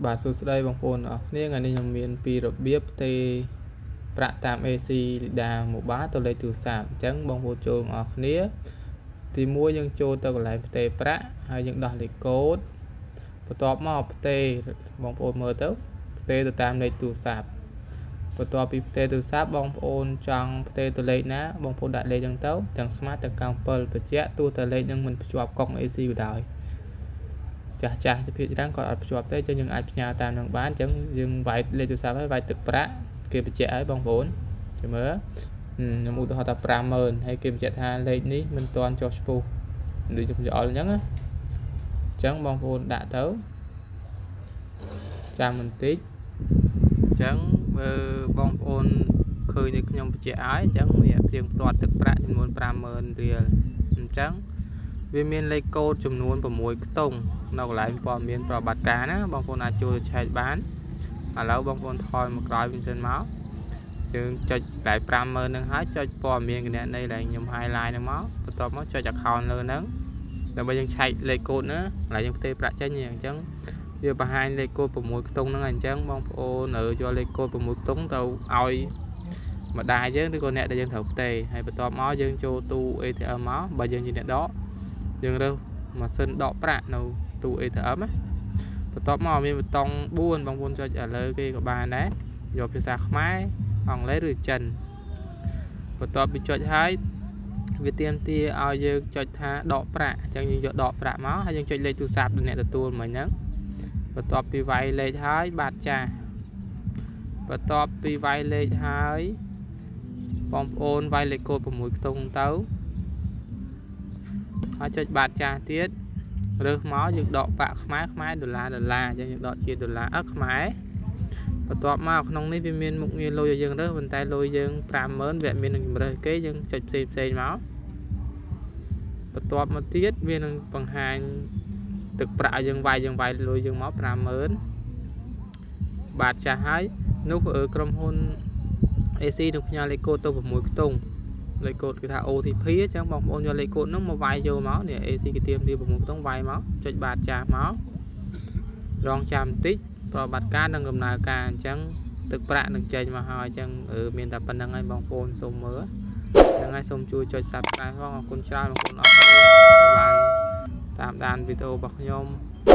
បាទសួស្តីបងប្អូនអរគ្នាថ្ងៃនេះខ្ញុំមានពីរបៀបផ្ទេរប្រាក់តាម ACLEDA Mobile ទៅលេខទូរស័ព្ទអញ្ចឹងបងប្អូនចូលអរគ្នាទី1យើងចូលទៅកន្លែងផ្ទេរប្រាក់ហើយយើងដោះលេខកូដបន្ទាប់មកផ្ទេរបងប្អូនមើលទៅផ្ទេរទៅតាមលេខទូរស័ព្ទបន្ទាប់ពីផ្ទេរទូរស័ព្ទបងប្អូនចង់ផ្ទេរទៅលេខណាបងប្អូនដាក់លេខហ្នឹងទៅទាំង Smart ទាំង97បញ្ជាក់ទោះតែលេខហ្នឹងមិនភ្ជាប់កុង AC ក៏ដោយចាស់ចាស់ភាគច្រើនគាត់អត់ភ្ជាប់ទេអញ្ចឹងយើងអាចផ្ញើតាមនឹងបានអញ្ចឹងយើងវាយលេខទូរស័ព្ទហើយវាយទឹកប្រាក់គេបញ្ជាក់ឲ្យបងប្អូនចាំមើលខ្ញុំឧទាហរណ៍ថា50000ហើយគេបញ្ជាក់ថាលេខនេះមិនទាន់ចុះឈ្មោះដូចខ្ញុំច្អល់អញ្ចឹងណាអញ្ចឹងបងប្អូនដាក់ទៅចាំបន្តិចអញ្ចឹងបើបងប្អូនឃើញដូចខ្ញុំបញ្ជាក់ឲ្យអញ្ចឹងនេះព្រៀងផ្ទាត់ទឹកប្រាក់ចំនួន50000រៀលអញ្ចឹងវាមានលេខកូដចំនួន6ខ្ទង់នៅកន្លែងព័ត៌មានប្រតិបត្តិការណាបងប្អូនអាចចូលទៅឆែកបានឥឡូវបងប្អូនថយមកក្រោយវិញសិនមកយើងចុចកន្លែង50000នឹងហើយចុចព័ត៌មានគណនីដែលខ្ញុំ highlight ហ្នឹងមកបន្ទាប់មកចុច account លើហ្នឹងដើម្បីយើងឆែកលេខកូដណាកន្លែងយើងផ្ទេរប្រាក់ចេញអញ្ចឹងវាបង្ហាញលេខកូដ6ខ្ទង់ហ្នឹងអញ្ចឹងបងប្អូននៅយកលេខកូដ6ខ្ទង់ទៅឲ្យម្ដាយយើងឬក៏អ្នកដែលយើងត្រូវផ្ទេរហើយបន្ទាប់មកយើងចូលទូ ATM មកបើយើងជាអ្នកដកយើងរើសម៉ាស៊ីនដកប្រាក់នៅទូ ATM ណាបន្ទាប់មកមានប៊ូតុង4បងប្អូនចុចឥឡូវគេក៏បានដែរយកភាសាខ្មែរអង់គ្លេសឬចិនបន្ទាប់ពីចុចហើយវាទាមទារឲ្យយើងចុចថាដកប្រាក់អញ្ចឹងយើងយកដកប្រាក់មកហើយយើងចុចលេខទូរស័ព្ទដល់អ្នកទទួលមិញហ្នឹងបន្ទាប់ពីវាយលេខហើយបាត់ចាស់បន្ទាប់ពីវាយលេខហើយបងប្អូនវាយលេខកូដ6ខ្ទង់ទៅហើយចុចបាត់ចាស់ទៀតរើសមកយើងដកប្រាក់ខ្មែរខ្មែរដុល្លារដុល្លារអញ្ចឹងយើងដកជាដុល្លារអឺខ្មែរបន្ទាប់មកក្នុងនេះវាមានមុខងារលុយឲ្យយើងរើសប៉ុន្តែលុយយើង50000វាអត់មាននឹងជំរើសគេយើងចុចផ្សេងផ្សេងមកបន្ទាប់មកទៀតវានឹងបង្ហាញទឹកប្រាក់ឲ្យយើងវាយយើងវាយលុយយើងមក50000បាតចាស់ហើយនោះក្រុមហ៊ុន AC នឹងផ្ញើលេខកូដទៅ6ខ្ទង់លេខកូដគេថា OTP អញ្ចឹងបងប្អូនយកលេខកូដហ្នឹងមកវាយចូលមកនេះ AC គេទៀមទា6ខ្ទង់វាយមកចុចបាតចាស់មករងចាំបន្តិចប្រតិបត្តិការនឹងដំណើរការអញ្ចឹងទឹកប្រាក់នឹងចេញមកហើយអញ្ចឹងមានតែប៉ុណ្្នឹងហើយបងប្អូនសូមមើលហ្នឹងហើយសូមជួយចុច Subscribe ផងអរគុណច្រើនបងប្អូនអរគុណដែលបានតាមដានវីដេអូរបស់ខ្ញុំ។